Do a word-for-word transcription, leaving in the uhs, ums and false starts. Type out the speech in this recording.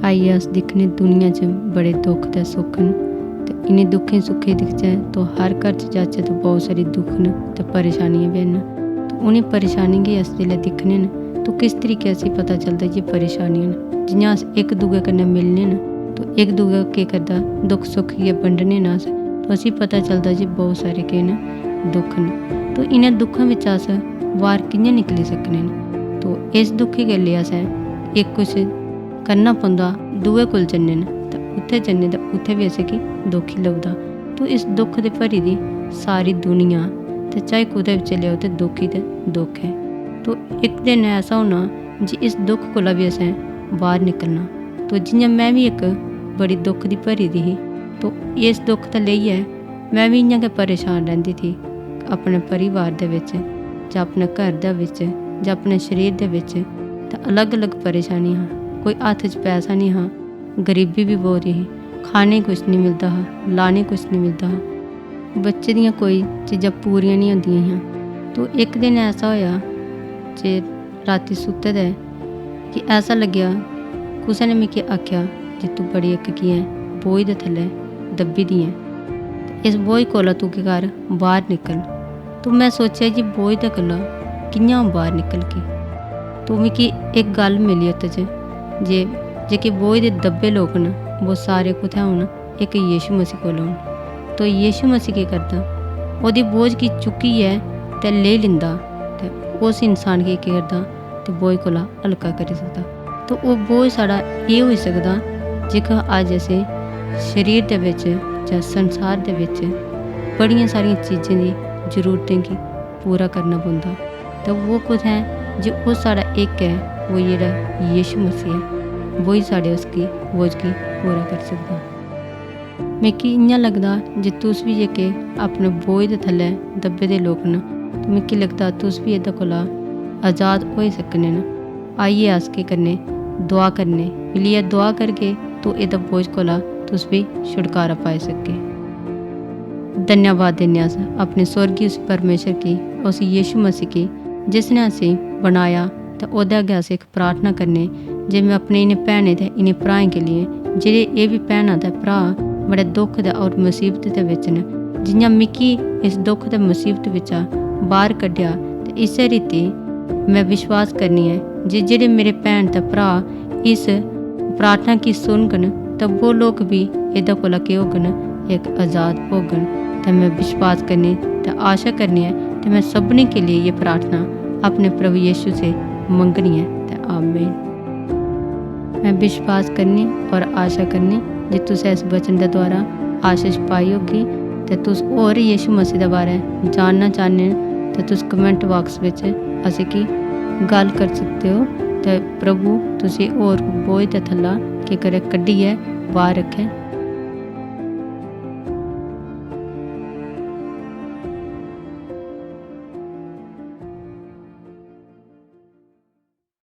आइयै अस दिक्खने दुनिया च बड़े दुख ते सुख न, ते इ'नें दुखें सुखें दिखचै तो हर घर च जाचै तो बहुत सारे दुख न ते परेशानियां बी हैन। तो उ'नें परेशानियें गी अस जिसलै दिक्खने न तो किस तरीके असेंगी पता चलदा जे परेशानियां न। जि'यां अस इक दूए कन्नै मिलने न तो इक दूए केह् करदा, दुख सुख गी बंडने न अस, तो असेंगी पता चलदा जे बहुत सारे केह् न, दुख न। तो इ'नें दुखें बिच्चा अस बाह्र कि'यां निकली सकने न? तो इस दुखै गल्लै असें इक कुछ करना पौंदा, दूए कोल जन्ने न ते उत्थै जन्ने ते उत्थै बी असेंगी दुख ही लभदा। तो इस दुख दे भरी दी सारी दुनिया, ते चाहे कुतै बी चली जाओ ते दुख ही ते दुख ऐ। तो इक दिन ऐसा होना जे इस दुख कोला बी असें बाह्र निकलना। तो जि'यां में बी इक बड़ी दुख दी भरी दी ही, तो इस दुख दा लेइयै में बी इ'यां गै परेशान रैंह्दी थी। अपने परिवार दे बिच जां अपने घर दे बिच जां अपने शरीर दे बिच ते अलग-अलग परेशानी हा। कोई हत्थ च पैसा निं हा, गरीबी बी बहुत ही, खाने गी कुछ निं मिलदा हा, लाने गी कुछ निं मिलदा हा, बच्चे दियां कोई चीज़ां पूरियां निं होंदियां हियां। तो इक दिन ऐसा होएआ जे रातीं सुत्ते दे कि ऐसा लग्गेआ कुसै ने मिगी आखेआ जे तूं बड़ी इक की ऐ बोझ दे थल्लै दब्बी दी ऐ, ते इस बोझ कोला तूं केह् कर, बाह्र निकल। तो में सोचेआ जे बोझ दे कोला कि'यां अ'ऊं बाह्र निकलगी? तो मिगी इक गल्ल मिली उत्त च जे जेह्के बोझ दे दब्बे लोक न, वो सारे कुत्थै होन? इक यीशु मसीह कोल औन। तो यीशु मसीह केह् करदा? ओह्दी बोझ गी चुक्कियै ते लेई लैंदा ते उस इंसान गी केह् करदा? ते बोझ कोला हल्का करी सकदा। तो ओह् बोझ साढ़ा एह् होई सकदा जेह्का अज्ज असें शरीर दे बिच जां संसार दे बिच बड़ियां सारियां चीज़ें दी जरूरतें गी पूरा करना पौंदा। ते ओह् कुत्थै ऐ? जे ओह् साढ़ा इक ऐ, ओह् जेह्ड़ा यीशु मसीह ऐ, वही साढ़े उसगी बोझ गी पूरा करी सकदा। मिगी इ'यां लगदा जे तुस बी जेह्के अपने बोझ दे थल्लै दब्बे दे लोक न, ते मिगी लगदा तुस बी एह्दे कोला आजाद होई सकने न। आइए अस केह् करने, दुआ करने, मिलियै दुआ करगे तो एह्दे बोझ कोला तुस बी छुटकारा पाई सकगे। धन्यवाद दिन्ने अस अपने स्वर्गीय उस परमेश्वर गी, उस यीशु मसीह गी, जिसने असेंगी बनाया, ते ओह्दे अग्गें अस इक प्रार्थना करने जे में अपने इ'नें भैनें ते इ'नें भ्राएं के लिए जेह्ड़े एह् बी भैनां ते भ्राऽ बड़े दुख ते और मुसीबत दे बिच न, जि'यां मिगी इस दुख ते मुसीबत बिच्चा बाह्र कड्ढेआ, ते इस्सै रीति में विश्वास करनी ऐ जे जेह्ड़े मेरे भैन ते भ्राऽ इस प्रार्थना गी सुनगन, ते वो लोक बी एह्दे कोला केह् होङन, इक आजाद होङन। ते में विश्वास करनी ते आशा करनी ऐ, ते में सभनें के लिए ये प्रार्थना अपने प्रभु यीशु से मंगनी ऐ। ते आमीन। में विश्वास करनी और आशा करनी जे तुसें इस वचन दे द्वारा आशीष पाई होगी, ते तुस होर यीशु मसीह दे बारे जानना चाह्ने न, ते तुस कमेंट बाक्स बिच असेंगी गल्ल करी सकदे ओ, ते प्रभु तुसें होर बोझ दे थल्ला केह् करे कड्ढियै बाह्र रक्खे।